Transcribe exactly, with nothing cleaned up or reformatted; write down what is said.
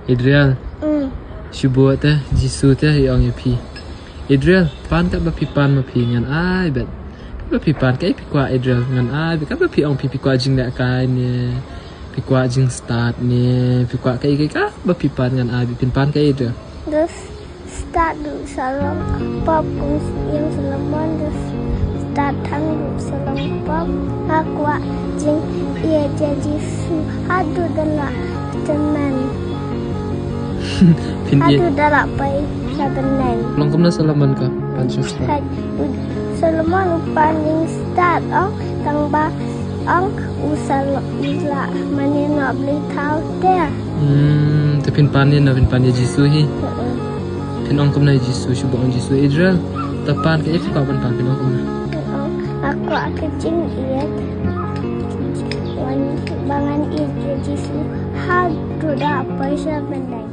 Adriel, shu buh te, Jisu te i ong ïa phi. Adriel, pan katba phi pan ma phi ngan ai bad. Katba phi pan kaei phi kwah Adriel ngan ai bad. Katba phi ong phi phi kwah jingleh kai ne, phi kwah jingstad ne, phi kwah kaei kaei katba phi pan ngan ai bad. Phin pan kaei Adriel? Stad ruh sa long pop kum ïing Solomon, da stad thang ruh sa long pop. Nga kwah jingïeit ïa Jisu haduh da la tymmen. Phin ïeit. Haduh da la poi sha bneng. Long kumno Solomon ka pan jingstad? Solomon u pan jingstad ong tang ba ong u sa lo u la mane no bli thaw te. Hmm, te phin pan ïa no, phin pan ïa Jisu hi. Phin ong kumno ïa Jisu, shu buh ong Jisu Adriel. Ta pan kaei phi kwah ban pan, phin ong kumno? Phin ong nga kwah ka jingïeit. Wan ba ngan ïeit ïa Jisu haduh da poi sha bneng.